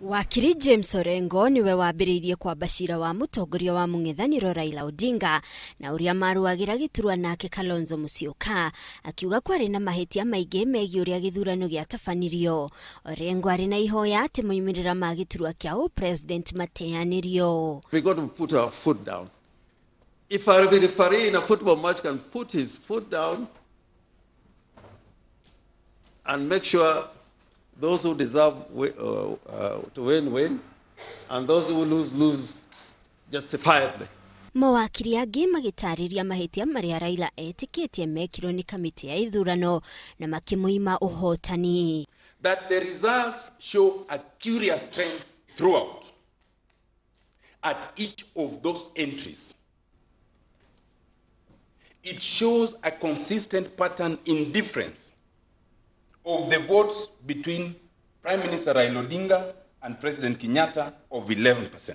Wakiri James Orengo niwe wambĩrĩirie kwamba cira wa mũtongoria wa mũng'ethanĩro Raila Odinga na ũrĩa marũagĩra gĩturwa nake Kalonzo Musyoka, akiuga kwarĩ na mahĩtia maingĩ megiĩ ũrĩa gĩthurano gĩatabanirio. Orengo arĩ na ihoya atĩ moimĩrĩra ma gĩturwa kĩa ũpresident mateanĩrio. We got to put our foot down. If a referee in a football match can put his foot down and make sure those who deserve to win, win, and those who lose, lose justifiably. Mawakiri angĩ magĩtarĩria mahĩtia marĩa Raila etĩkĩtie mekirwo nĩ kamĩtĩ ya ithurano na makĩmũima ũhotani. That the results show a curious trend throughout at each of those entries. It shows a consistent pattern in difference of the votes between Prime Minister Raila Odinga and President Kenyatta of 11%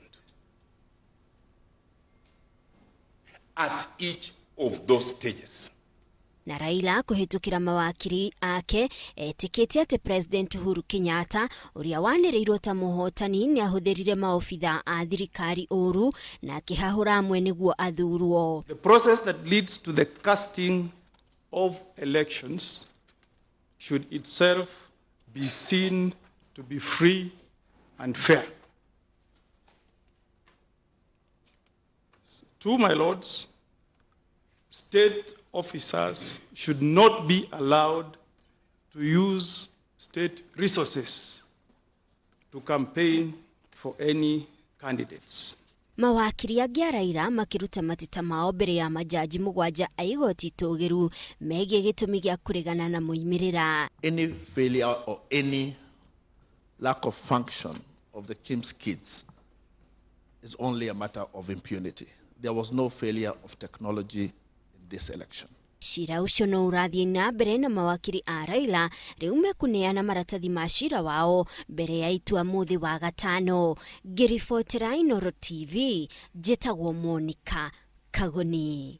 at each of those stages. Na Raila kũhĩtũkĩra mawakiri ake etĩkĩtie atĩ President Uhuru Kenyatta ũrĩa wanĩrĩirwo ta mũhotani nĩ ahũthĩrire maobitha a thirikari ũru na akĩhahũra amwe nĩguo athurwo. The process that leads to the casting of elections should itself be seen to be free and fair. Two, my lords, state officers should not be allowed to use state resources to campaign for any candidates. Mawakiri angĩ a Raila makĩruta mateta mao mbere ya majaji mũgwanja a igoti itũgĩru megiĩ gĩtũmi gĩa kũregana na moimĩrĩra. Any failure or any lack of function of the KIMS kits is only a matter of impunity. There was no failure of technology in this election. Cira ũcio no ũrathiĩ na mbere na mawakiri a Raila rĩu mekũneana maratathi ma cira wao mbere ya itua mũthĩ wa gatano. Ngĩribotera Inooro TV, njĩtagwo Monica Kagoni.